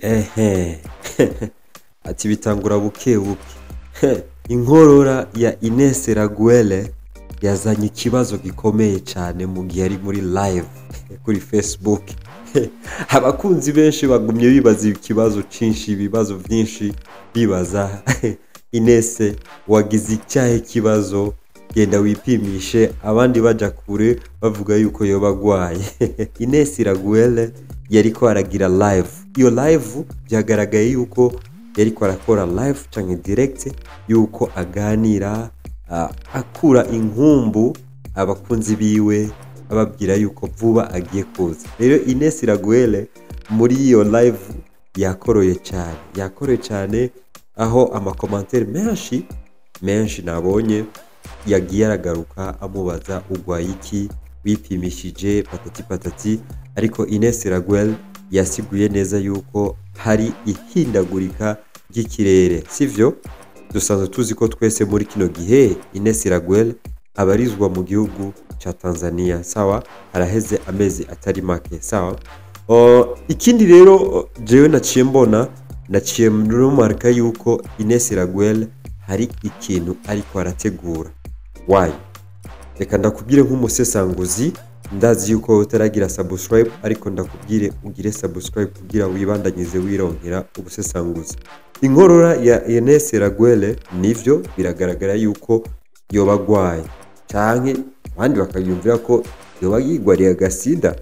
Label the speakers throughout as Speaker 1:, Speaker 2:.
Speaker 1: Ehe, ati bitangura buke buke. Inkorora ya Ines Raguel yazanye ikibazo gikomeye cyane mu gihe ari muri live kuri Facebook. Abakunzi benshi bagumye bibaza ikibazo cyinshi, ibibazo byinshi bibaza: "Ines, wagize icyahe kibazo? Genda wipimishe." Abandi baja kure bavuga yuko yoba agwaye. Ines Raguel yariko aragira live. Iyo live byagaragaye yuko yariko arakora live canke direct, yuko aganira, akura inkumbu abakunzi biwe, ababwira yuko vuba agiye kuza. Rero Ines Raguel muri iyo live yakoroye cyane, yakoroye cyane, aho ama commentaires menshi menshi nabonye yagiye aragaruka amubaza: "Ugwaye iki? Wipimishije?" Patati patati. Ariko Ines Raguel yasiguye neza yuko hari ihindagurika ry'ikirere, sivyo? Dusanzwe tuzi ko twese muri kino gihe Ines Raguel abarizwa mu gihugu ca Tanzania, sawa? Haraheze amezi atari make, sawa? Ikindi rero jewe naciye mbona, naciye remarka yuko Ines Raguel hari ikintu ariko arategura. Why? Reka ndakubwire nk'umusesanguzi. Ndazi yuko utaragira subscribe, ariko ndakubwire ugire subscribe kugira wibandanyize wironkera ubusesanguzi. Inkorora ya Ines Raguel, nivyo, biragaragara yuko yoba agwaye, canke abandi bakayumvira ko yoba yigwariye agasida.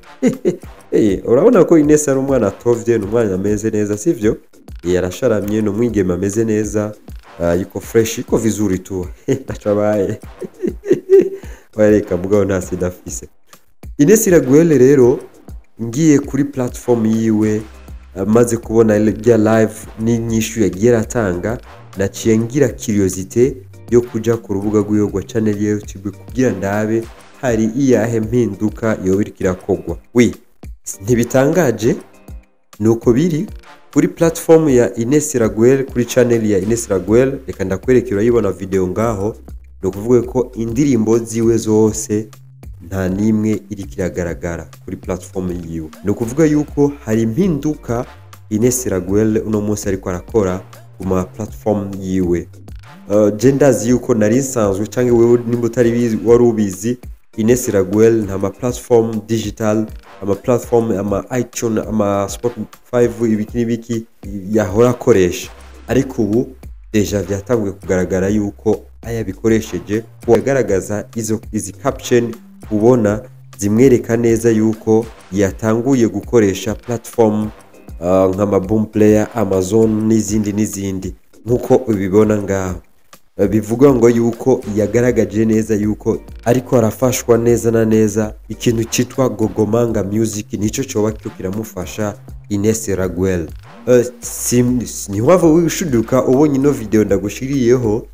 Speaker 1: Urabona ko Ines ari umwana atovye, ni umwana ameze neza, sivyo? Yarasharamye, ni umwigeme ameze neza, yuko fresh, yuko vizuri tu, ntaco abaye. Reka mugabo nta sida afise Ines Raguel. Rero ngiye kuri platform yiwe, maze kubona rya live n'inyishu yagiye aratanga, naciye ngira curiosité yo kuja ku rubuga rwiwe rwa channel ya YouTube kugira ndabe hari iyahe mpinduka yoba iriko irakogwa. Oui, ntibitangaje, nuko biri kuri platform ya Ines Raguel, kuri channel ya Ines Raguel. Reka ndakwereka, urayibona video ngaho. Ni ukuvuga ko indirimbo ziwe zose nta n'imwe iriko iragaragara kuri platform yiwe. Ni ukuvuga yuko hari impinduka Ines Raguel uno munsi ariko arakora ku ma platform yiwe. Je ndazi yuko nari nsanzwe, cyangwa wewe nimba utari bizi wari ubizi, Ines Raguel nta ma platform digital, ama platform, ama iTunes, ama Spotify, ibiki n'ibiki yahora akoresha, ariko ubu déjà byatanguye kugaragara yuko ayabikoresheje. Agaragaza izo izi caption ubona zimwereka neza yuko yatanguye gukoresha platform nk'ama Boomplay, Amazon n'izindi n'izindi, nk'uko ubibona ngaho. Bivuga ngo yuko yagaragaje neza yuko ariko arafashwa neza na neza. Ikintu cyitwa Gogomanga Music nicyo cyoba cyo kiramufasha Ines Raguel. Ntiwava wishuduka ubonye ino video ndagushiriyeho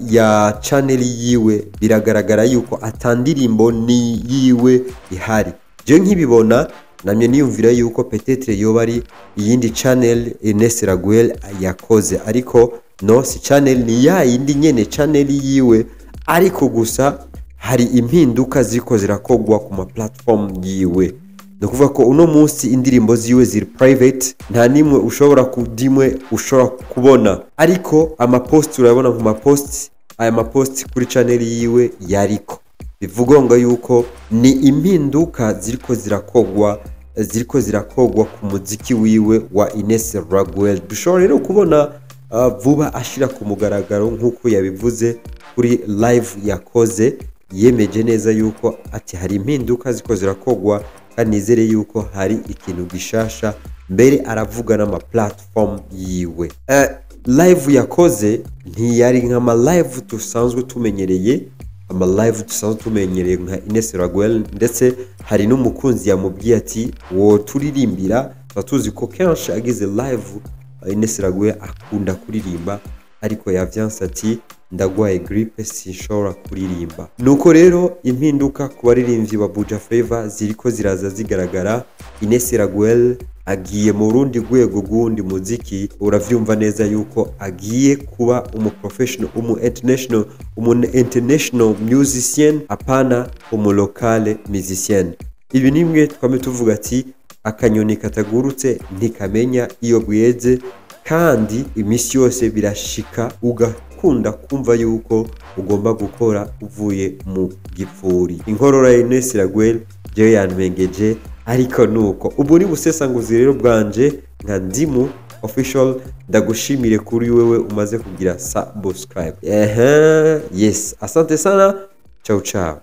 Speaker 1: ya channel yiwe, biragaragara yuko atandirimbo ni yiwe ihari. Je nkibibona namye niyumvira yuko peut-être yoba ari iyindi channel Ines Raguel yakoze, ariko no, si channel, ni ya yindi nyene channel yiwe, ariko gusa hari impinduka ziriko zirakogwa ku ma platform yiwe. Ni ukuvuga ko uno munsi indirimbo ziwe ziri private, nta nimwe ushobora kudimwe ushobora kubona, ariko ama post urabona ku ma post, aya ma post kuri channel yiwe yariko. Bivuga ngo yuko ni impinduka ziriko zirakogwa ku muziki wiwe wa Ines Raguel. Dushobora rero kubona vuba ashira ku mugaragaro, nk'uko yabivuze kuri live yakoze, yemeje neza yuko ati hari impinduka ziko zirakogwa, kandi nizere yuko hari ikintu gishasha. Mbere aravuga n'ama platform yiwe. Live yakoze ntiyari nk'ama live dusanzwe tumenyereye, ama live dusanzwe tumenyereye nka Ines Raguel. Ndetse hari n'umukunzi yamubwiye ati: "Wo turirimbira." Tuba tuzi ko kenshi agize live Ines Raguel akunda kuririmba, ariko yavyanse ati: "Ndagwaye grippe, sinshobora kuririmba." Nuko rero impinduka ku baririmbyi ba Buja Flavor ziriko ziraza zigaragara. Ines Raguel agiye mu rundi rwego rw'uwundi muziki. Uravyumva neza yuko agiye kuba umu professional, umu international musician, apana umu local musician. Ibi nimwe twame tuvuga ati Akanyoni katagurutse ntikamenya iyo bweze, kandi iminsi yose birashika ugakunda kumva yuko ugomba gukora uvuye mu gipfuri. Inkorora ya Ines Raguel jewe yantwengeje, ariko nuko ubu ni busesanguzi rero bwanje nka Ndimu Official. Ndagushimire kuri wewe umaze kugira subscribe. Ehe, yes, asante sana, ciao ciao.